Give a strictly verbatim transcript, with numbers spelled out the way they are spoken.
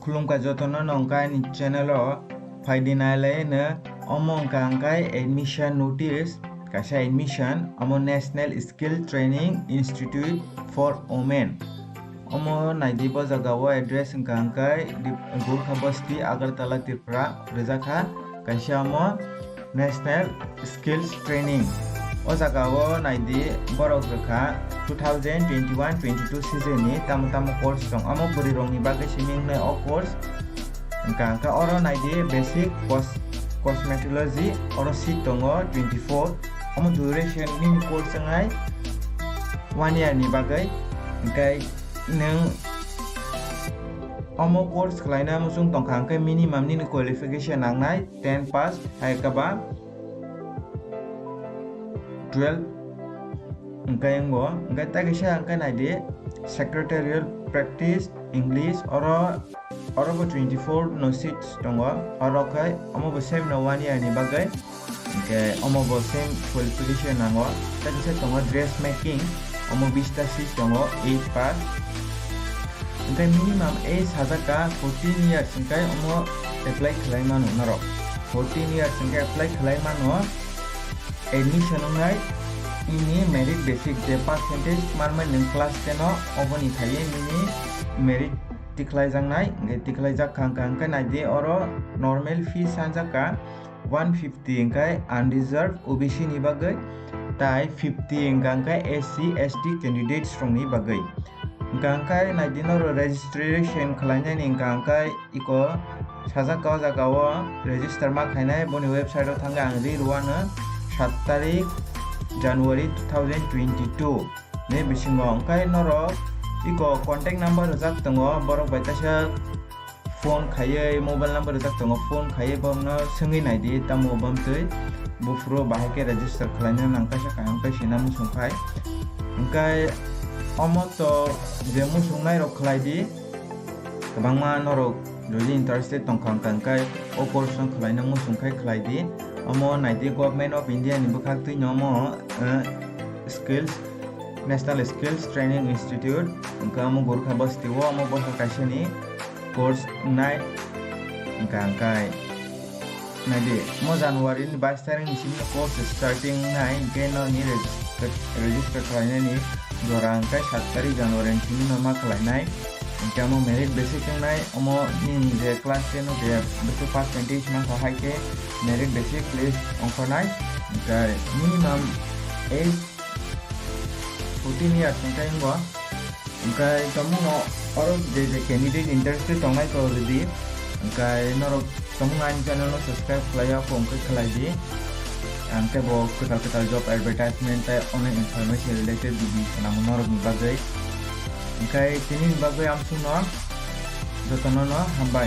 Khulumkha jotono, no wngkha ani channel o phaidi nailai no. Omo wngkha hwnkhe admission notice, kaisa admission, omo National Skill Training Institute for Women. Omo naidi, bo jaga o address wngkha hwnkhe Dip-, Gorkha Basti, Agartala, Tripura, rijak kha. Kaisa omo National Skills Training. O jaga o naidi, borok rwkha two thousand twenty-one twenty-two season ni tamo tamo course tong. Omo bwrwi rok ni bagwi simi wngnai o course. Wngkha, wngkha oro naidi basic cos-, cosmetology, oro seat tongo twenty-four. Omo duration nini course wngnai one year ni bagwi. Hwnkhe nwng omo course khlaina muchung tongkha, hwnkhe minimum nini qualification nangnai ten pass, hai khe ba twelve hwnkhe wngo. Hwnkhe tei kaisa hwnkhe naidi secretarial practice, English, oro, oro bo twenty-four no seats tongo, oro khe omo bo same no one year ni bagwi. Hwnkhe omo bo same qualification nango. Tei kisa tongo dress making, omo bista seat tongo, eight pass. Hwnkhe minimum age sajak kha fourteen years hwnkhe omo apply khlai mano norok. Fourteen years hwnkhe apply khlai mano, admission wngnai nini merit basic je percentage manmani nwng class ten o, oboni khaiwi nini merit tikhlaijaknai, hwnkhe tikhlaijak kha, hwnkha hwnkhe naidi oro normal fee sanjak kha one fifty hwnkhe unreserved O B C ni bagwi, tai fifty hwnkha hwnkhe S C, S T candidates rokni bagwi. Hwnkha hwnkhe naidi norok registration khlainani hwnkha hwnkhe iko sajak kha o jaga o register ma khainai, boni website o thangwi ang ri rwano, sat tarik January two thousand twenty-two ni bisingo. Hwnkhe norok iko contact number rwjak tongo, borok bai kaisa phone khaiwi, mobile number rwjak tongo, phone khaiwi borokno swngwi naidi, tamo bwmtwi buphuru bahai khe register khlaina nang kaisa kaham khe sina muchung khai. Hwnkhe omo to je muchung nairok khlai di, kwbangma norok jodi interested tongkha hwnkha hwnkhe o course no khlaina muchung khai khlai di. Omo naidi Government of India ni bwkhak twi no omo, eh, skills National Skills Training Institute, hwnkhe omo Gorkha Basti o, omo bwswk kaisa ni course wngnai, hwnkha hwnkhe naidi, omo January ni bais tarik ni simi course starting wngnai, hwnkhe nini register, register khlainani jora hwnkhe sat tarik January ni simi no ma khlainai, hwnkhe omo merit basic wngnai, omo nini je class ten o je bwswk percentage mankha hai khe merit basic list ongkhornai, hwnkhe minimum age fourteen years hwnkhe wngo. Hwnkhe tamo no oro je je candidate interested tongnai to rwdi. Hwnkhe norok tamo ani channel no subscribe khlai ya, hwnkhe khlai di. Ang khe bo kwtal kwtal job advertisement tei online information related video swnamo norok ni bagwi. Hwnkhe tini ni bagwi amsuk no jotono no hambai.